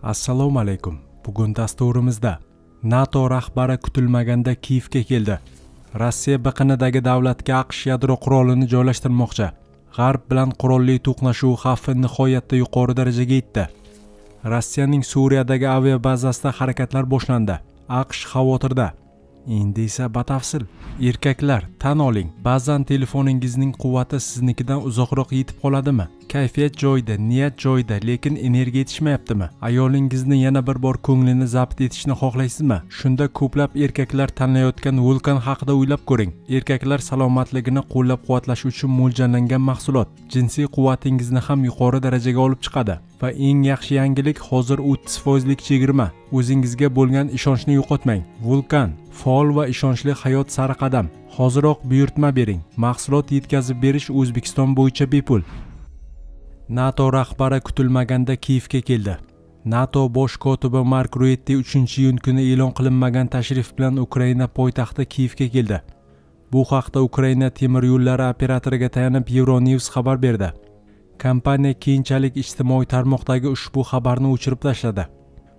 Assalomu alaykum. Bugun dasturimizda NATO rahbari kutilmaganda Kiyevga keldi. Rossiya biqinidagi davlatga AQSh yadro qurolini joylashtirmoqchi. G'arb bilan qurolli to'qnashuv xavfi nihoyatda yuqori darajaga yetdi. Rossiyaning Suriyadagi aviabazasida harakatlar boshlandi. AQSh xavotirda. Endi esa batafsil. Erkaklar, tan oling, ba'zan telefoningizning quvvati siznikidan uzoqroq yetib qoladimi? Kayfiyat joyida, niyat joyida, lekin energiya yetishmayaptimi? Ayolingizni yana bir bor ko'nglini zabt etishni xohlaysizmi? Shunda ko'plab erkaklar tanlayotgan Vulkan haqida o'ylab ko'ring. Erkaklar salomatligini qo'llab-quvvatlash uchun mo'ljallangan mahsulot jinsiy quvvatingizni ham yuqori darajaga olib chiqadi. Va eng yaxshi yangilik, hozir 30 lik chegirma. O'zingizga bo'lgan ishonchni yo'qotmang. Vulkan – faol va ishonchli hayot sari qadam. Hoziroq buyurtma bering. Mahsulot yetkazib berish O'zbekiston bo'yicha bepul. NATO rahbari kutilmaganda Kiyevga keldi. NATO bosh kotibi Mark Rutte 3-iyun kuni e'lon qilinmagan tashrif bilan Ukraina poytaxti Kiyevga keldi. Bu haqda Ukraina temir yo'llari operatoriga tayanib Euronews xabar berdi. Kompaniya keyinchalik ijtimoiy tarmoqdagi ushbu xabarni o'chirib tashladi.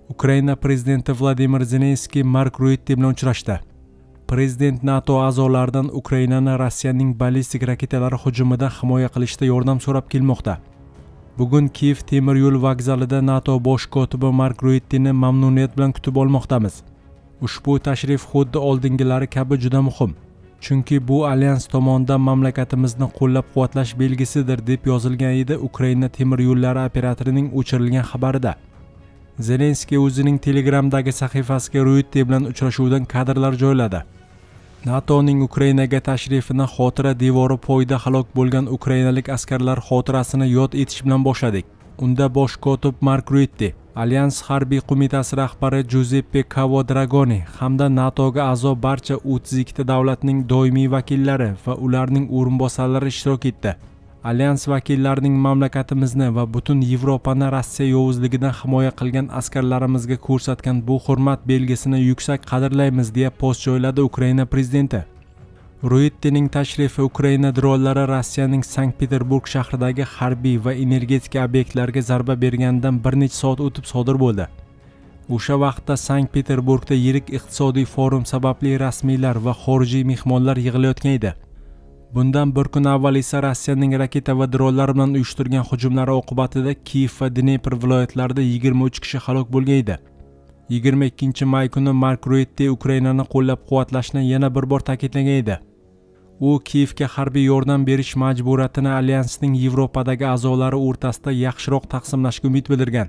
Ukraina prezidenti Vladimir Zelenskiy Mark Rutte bilan uchrashdi. Prezident NATO a'zolaridan Ukrainani Rossiyaning ballistik raketalari hujumidan himoya qilishda yordam so'rab kelmoqda. Bugun Kiyev temir yo'l vokzalida NATO bosh kotibi Mark Rutteni mamnuniyat bilan kutib olmoqdamiz. Ushbu tashrif xuddi oldingilari kabi juda muhim. Chunki bu alyans tomonidan mamlakatimizni qo'llab-quvvatlash belgisidir, deb yozilgan edi Ukraina temir yo'llari operatorining o'chirilgan xabarida. Zelenskiy o'zining Telegramdagi sahifasiga Rutte bilan uchrashuvdan kadrlar joyladi. NATOning Ukrainaga tashrifini xotira devori poyida halok bo'lgan ukrainalik askarlar xotirasini yod etish bilan boshladik. Unda bosh kotib Mark Rutte, Alyans harbiy qo'mitasi rahbari Juzeppe Kavo Dragoni hamda NATOga a'zo barcha 32 ta davlatning doimiy vakillari va ularning o'rinbosarlari ishtirok etdi. Alyans vakillarining mamlakatimizni va butun Yevropani Rossiya yovuzligidan himoya qilgan askarlarimizga ko'rsatgan bu hurmat belgisini yuksak qadrlaymiz, deya post joyladi Ukraina prezidenti. Ruittining tashrifi Ukraina dronlari Rossiyaning Sankt-Peterburg shahridagi harbiy va energetika obyektlariga zarba berganidan bir necha soat o'tib sodir bo'ldi. O'sha vaqtda Sankt-Peterburgda yirik iqtisodiy forum sababli rasmiylar va xorijiy mehmonlar yig'ilayotgan edi. Bundan bir kun avval esa Rossiyaning raketa va dronlar bilan uyushtirgan hujumlari oqibatida Kiyev va Dnepr viloyatlarida 23 kishi halok bo'lgan edi. 22 may kuni Mark Rutte Ukrainani qo'llab-quvvatlashni yana bir bor ta'kidlagan edi. U Kiyevga harbiy yordam berish majburiyatini alyansning Yevropadagi a'zolari o'rtasida yaxshiroq taqsimlashga umid bildirgan.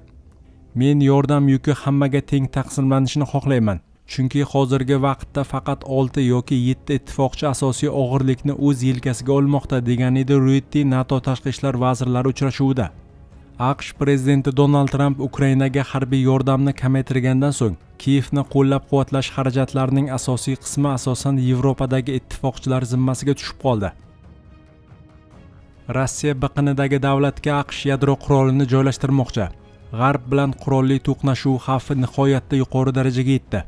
Men yordam yuki hammaga teng taqsimlanishini xohlayman. Chunki hozirgi vaqtda faqat 6 yoki 7 ittifoqchi asosiy og'irlikni o'z yelkasiga olmoqda, degan edi Rutte NATO tashqi ishlar vazirlari uchrashuvida. AQSh prezidenti Donald Tramp Ukrainaga harbiy yordamni kamaytirgandan so'ng Kiyevni qo'llab-quvvatlash xarajatlarining asosiy qismi asosan Yevropadagi ittifoqchilar zimmasiga tushib qoldi. Rossiya biqinidagi davlatga AQSh yadro qurolini joylashtirmoqchi. G'arb bilan qurolli to'qnashuv xavfi nihoyatda yuqori darajaga yetdi.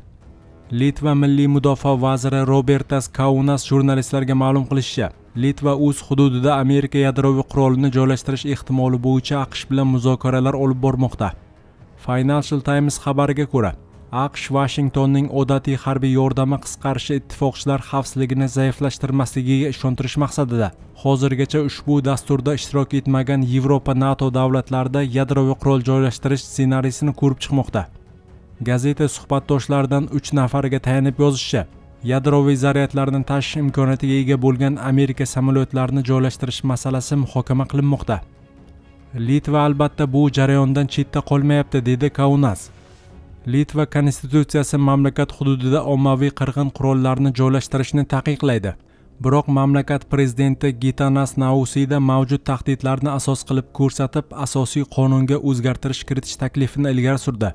Litva milliy mudofaa vaziri Robertas Kaunas jurnalistlarga ma'lum qilishicha, Litva o'z hududida Amerika yadroviy qurolini joylashtirish ehtimoli bo'yicha AQSh bilan muzokaralar olib bormoqda. Financial Times xabariga ko'ra, AQSh Vashingtonning odatiy harbiy yordami qisqarishi ittifoqchilar xavfsizligini zaiflashtirmasligiga ishontirish maqsadida hozirgacha ushbu dasturda ishtirok etmagan Yevropa NATO davlatlarida yadroviy qurol joylashtirish ssenariysini ko'rib chiqmoqda. Gazeta suhbatdoshlaridan 3 nafariga tayanib yozishicha, yadroviy zaryadlarni tashish imkoniyatiga ega bo'lgan Amerika samolyotlarini joylashtirish masalasi muhokama qilinmoqda. Litva albatta bu jarayondan chetda qolmayapti, dedi Kaunas. Litva konstitutsiyasi mamlakat hududida ommaviy qirg'in qurollarini joylashtirishni taqiqlaydi. Biroq mamlakat prezidenti Gitanas Nausida mavjud tahdidlarni asos qilib ko'rsatib, asosiy qonunga o'zgartirish kiritish taklifini ilgari surdi.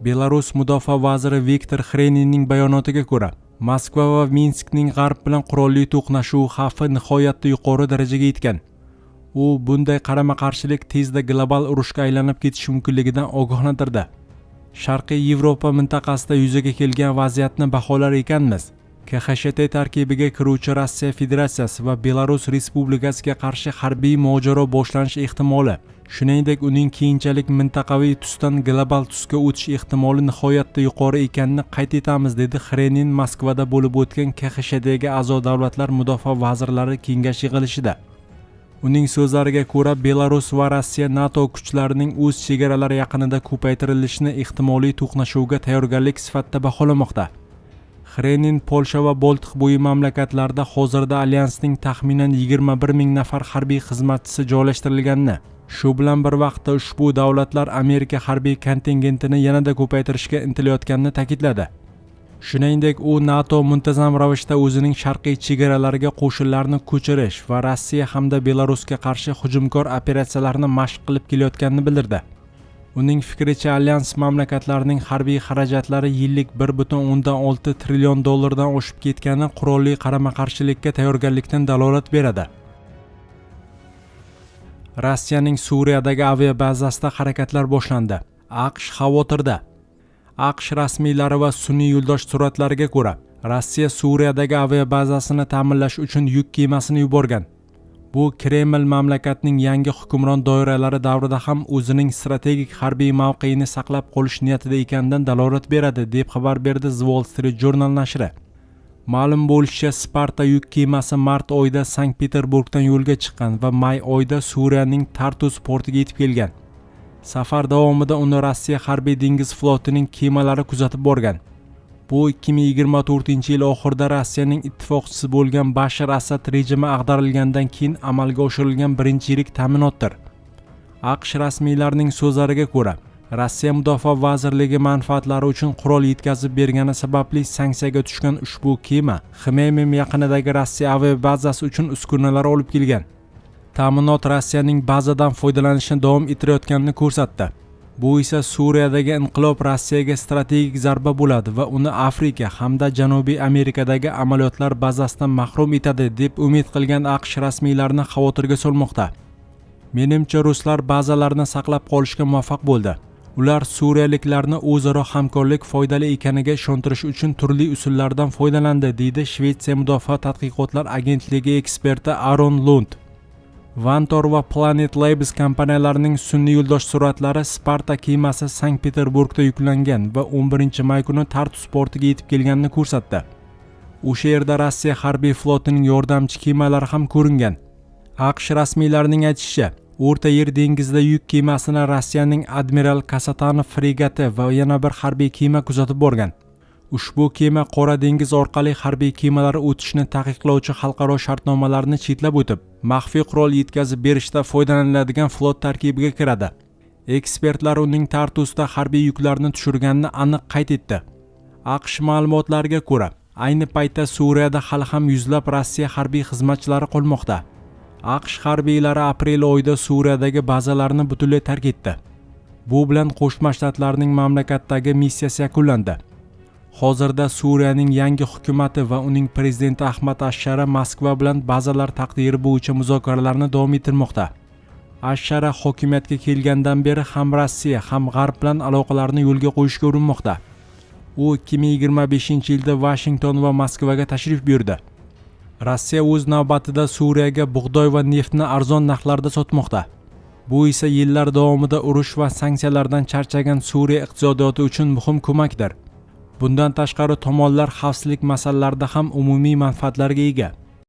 Belarus mudofaa vaziri Viktor Xreninning bayonotiga ko'ra, Moskva va Minskning G'arb bilan qurolli to'qnashuv xavfi nihoyatda yuqori darajaga yetgan. U bunday qarama-qarshilik tezda global urushga aylanib ketishi mumkinligidan ogohlantirdi. Sharqiy Yevropa mintaqasida yuzaga kelgan vaziyatni baholar ekanmiz, KXSH tarkibiga kiruvchi Rossiya Federatsiyasi va Belarus Respublikasiga qarshi harbiy mojaro boshlanish ehtimoli Shuningdek, uning keyinchalik mintaqaviy tusdan global tusga o'tish ehtimoli nihoyatda yuqori ekanini qayd etamiz, dedi Xrenin Moskvada bo'lib o'tgan KXSHDga a'zo davlatlar mudofaa vazirlari kengashi yig'ilishida. Uning so'zlariga ko'ra, Belarus va Rossiya NATO kuchlarining o'z chegaralari yaqinida ko'paytirilishini ehtimoliy to'qnashuvga tayyorgarlik sifatida baholamoqda. Xrenin Polsha va Boltiq bo'yi mamlakatlarida hozirda alyansning taxminan 21 ming nafar harbiy xizmatchisi joylashtirilganini, shu bilan bir vaqtda ushbu davlatlar Amerika harbiy kontingentini yanada ko'paytirishga intilayotganini ta'kidladi. Shuningdek, u NATO muntazam ravishda o'zining sharqiy chegaralariga qo'shinlarni ko'chirish va Rossiya hamda Belarusga qarshi hujumkor operatsiyalarni mashq qilib kelayotganini bildirdi. Uning fikricha, alyans mamlakatlarining harbiy xarajatlari yillik 1,6 trillion dollardan oshib ketgani qurolli qarama-qarshilikka tayyorgarlikdan dalolat beradi. Rossiyaning Suriyadagi aviabazasida harakatlar boshlandi. AQSh xavotirda. AQSh rasmiylari va sun'iy yo'ldosh suratlariga ko'ra, Rossiya Suriyadagi aviabazasini ta'minlash uchun yuk kemasini yuborgan. Bu Kreml mamlakatning yangi hukmron doiralari davrida ham o'zining strategik harbiy mavqeini saqlab qolish niyatida ekanidan dalolat beradi, deb xabar berdi The Wall Street Journal nashri. Ma'lum bo'lishicha, Sparta yuk kemasi mart oyida Sankt Peterburgdan yo'lga chiqqan va may oyida Suriyaning Tartus portiga yetib kelgan. Safar davomida uni Rossiya harbiy dengiz flotining kemalari kuzatib borgan. Bu 2024 yil oxirida Rossiyaning ittifoqchisi bo'lgan Bashar Asad rejimi ag'darilgandan keyin amalga oshirilgan birinchi yirik ta'minotdir. AQSh rasmiylarining so'zlariga ko'ra, Rossiya mudofaa vazirligi manfaatlari uchun qurol yetkazib bergani sababli sanksiyaga tushgan ushbu kema Xmeymim yaqinidagi Rossiya aviabazasi uchun uskunalar olib kelgan. Ta'minot Rossiyaning bazadan foydalanishni davom ettirayotganini ko'rsatdi. Bu esa Suriyadagi inqilob Rossiyaga strategik zarba bo'ladi va uni Afrika hamda Janubiy Amerikadagi amaliyotlar bazasidan mahrum etadi, deb umid qilgan AQSh rasmiylarini xavotirga solmoqda. Menimcha, ruslar bazalarni saqlab qolishga muvaffaq bo'ldi. Ular suriyaliklarni o'zaro hamkorlik foydali ekaniga ishontirish uchun turli usullardan foydalandi, deydi Shvetsiya mudofaa tadqiqotlar agentligi eksperti Aron Lund. Vantor va Planet Labs kompaniyalarining sun'iy yo'ldosh suratlari Sparta kemasi Sankt Peterburgda yuklangan va 11 may kuni Tartus portiga yetib kelganini ko'rsatdi. O'sha yerda Rossiya harbiy flotining yordamchi kemalari ham ko'ringan. AQSh rasmiylarining aytishicha, O'rta Yer dengizida yuk kemasini Rossiyaning Admiral Kasatonov fregati va yana bir harbiy kema kuzatib borgan. Ushbu kema Qora dengiz orqali harbiy kemalar o'tishini taqiqlovchi xalqaro shartnomalarni chetlab o'tib, maxfiy qurol yetkazib berishda foydalaniladigan flot tarkibiga kiradi. Ekspertlar uning Tartusda harbiy yuklarni tushirganini aniq qayd etdi. AQSh ma'lumotlariga ko'ra, ayni paytda Suriyada hali ham yuzlab Rossiya harbiy xizmatchilari qolmoqda. AQSh harbiylari aprel oyida Suriyadagi bazalarni butunlay tark etdi. Bu bilan Qo'shma Shtatlarning mamlakatdagi missiyasi yakunlandi. Hozirda Suriyaning yangi hukumati va uning prezidenti Ahmad Ash-Shara Moskva bilan bazalar taqdiri bo'yicha muzokaralarni davom ettirmoqda. Ash-Shara hokimiyatga kelgandan beri ham Rossiya, ham G'arb bilan aloqalarni yo'lga qo'yishga urinmoqda. U 2025 yilda Vashington va Moskvaga tashrif buyurdi. Rossiya o'z navbatida Suriyaga bug'doy va neftni arzon narxlarda sotmoqda. Bu esa yillar davomida urush va sanksiyalardan charchagan Suriya iqtisodiyoti uchun muhim ko'makdir. Bundan tashqari, tomonlar xavfsizlik masalalarida ham umumiy manfaatlarga ega.